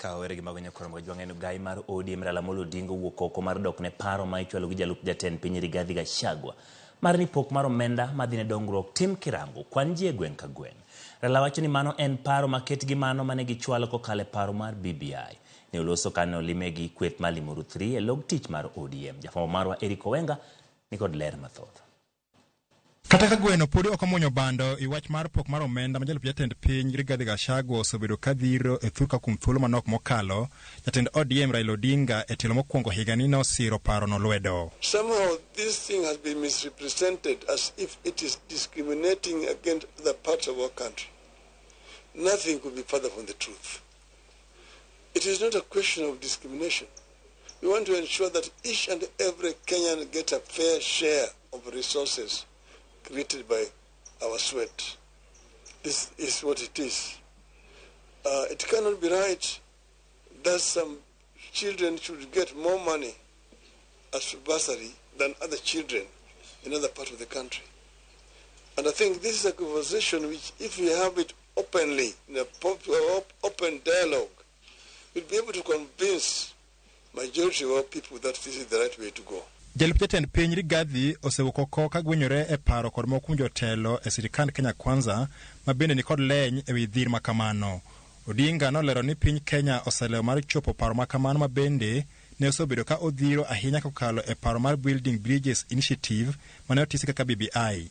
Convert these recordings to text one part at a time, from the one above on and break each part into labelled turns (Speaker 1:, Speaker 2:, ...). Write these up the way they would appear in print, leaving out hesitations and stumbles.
Speaker 1: Ka wawere gi mago nyakwar Mojwang' en gai mar ODM Raila Amolo Odinga owuok oko mar dok ne paro ma ichwalo gi jalup jatend piny Rigathi Gachagua mar ni pok mar omenda madhi ne dongruok tim kirango kwan ji e gweng' ka gweng'. Raila wacho ni mano en paro maket gi mano mane gichwalo kokalo e paro mar BBI. Ne oloso kane olime gi kweth mar Limuru 3 e log tich mar ODM. Jafwambo marwa Eric Owenga nikod ler mathoth.
Speaker 2: Kata ka gweno podi ok omuonyo bando i wach mar pok mar omenda ma jalup jatend piny Rigathi Gachagua osebedo ka dhiro e thurka kuom thuolo manok mokalo, jatend ODM Raila Odinga e tielo mokwongo higani nosiro parono lwedo.
Speaker 3: Somehow this thing has been misrepresented as if it is discriminating against other parts of our country. Nothing could be further from the truth. It is not a question of discrimination. We want to ensure that each and every Kenyan gets a fair share of resources created by our sweat. This is what it is. It cannot be right that some children should get more money as bursary than other children in other parts of the country. And I think this is a conversation which, if we have it openly, in a open dialogue, we'll be able to convince majority of our people that this is the right way to go.
Speaker 2: Jalup jatend piny Rigathi osewuok oko ka gwenyore e paro kod moko kuom jotelo e sirikand Kenya Kwanza ma bende nikod leny e wi dhir ma kamano. Odinga nolero ni piny Kenya oselewo mar chopo paro ma kamano ma bende ne osebedo ka odhiro ahinya kokalo e paro mar Building Bridges Initiative mane otisi kaka BBI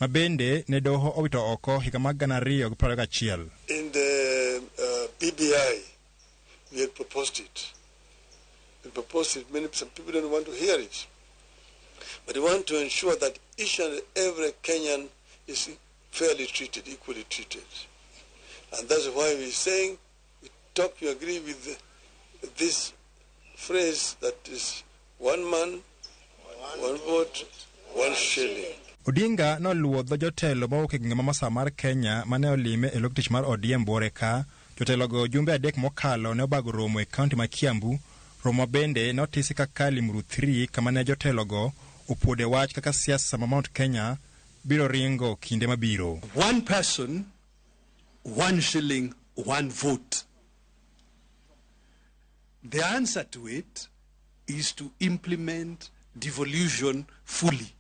Speaker 2: ma bende ne doho owito oko higa mar 2021.
Speaker 3: In the BBI, we had proposed it. We proposed it. Some people don't want to hear it. But we want to ensure that each and every Kenyan is fairly treated, equally treated. And that's why we're saying, we talk, we agree with this phrase that is one man, one vote, one shilling.
Speaker 2: Odinga noluwo dho jotelo mowuok e gwenge ma masawa mar Kenya mane olime e log tich mar ODM buore ka jotelogo jumbe 3 mokalo ne obago romo e kaunti ma Kiambu, romo ma bende ne otisi kaka Limuru 3 kama ne jotelogo opuode wach kaka siasa ma Mount Kenya biro ringo kinde mabiro.
Speaker 4: One person, one shilling, one vote. The answer to it is to implement devolution fully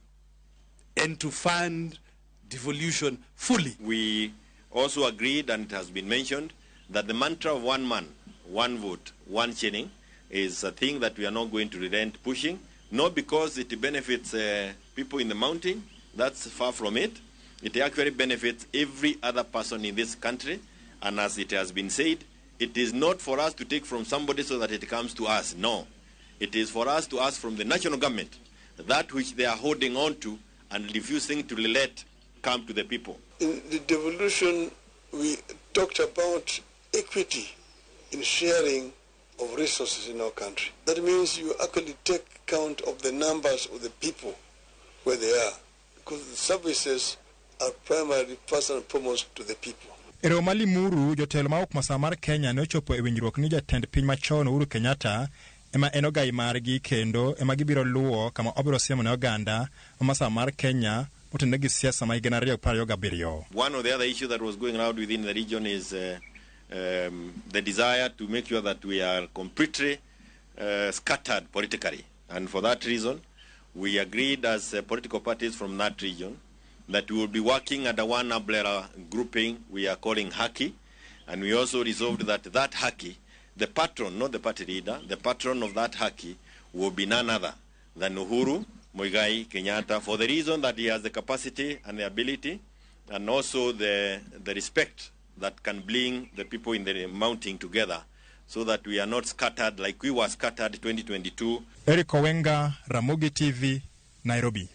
Speaker 4: and to fund devolution fully.
Speaker 5: We also agreed, and it has been mentioned, that the mantra of one man, one vote, one shilling is a thing that we are not going to relent pushing, not because it benefits people in the mountain, that's far from it. It actually benefits every other person in this country, and as it has been said, it is not for us to take from somebody so that it comes to us. No. It is for us to ask from the national government that which they are holding on to and refusing to let come to the people.
Speaker 3: In the devolution, we talked about equity in sharing of resources in our country. That means you actually take count of the numbers of the people where they are, because the services are primarily first and foremost to the people.
Speaker 2: E romo ma Limuru, jotelo mawuok masawa mar Kenya ne ochopo e winjruok ni jatend piny machon Uhuru Kenyatta ema en ogai margi kendo ema gibiro luwo kama obiro siemo ne oganda ma masawa mar Kenya motenore gi siasa ma higa 2027.
Speaker 5: One of the other issues that was going around within the region is the desire to make sure that we are completely scattered politically. And for that reason, we agreed as political parties from that region that we will be working under one umbrella grouping we are calling Haki. And we also resolved that that Haki, the patron, not the party leader, the patron of that Haki will be none other than Uhuru Muigai Kenyatta, for the reason that he has the capacity and the ability and also the respect that can bring the people in the mountain together so that we are not scattered like we were scattered 2022.
Speaker 2: Eric Owenga, Ramogi TV, Nairobi.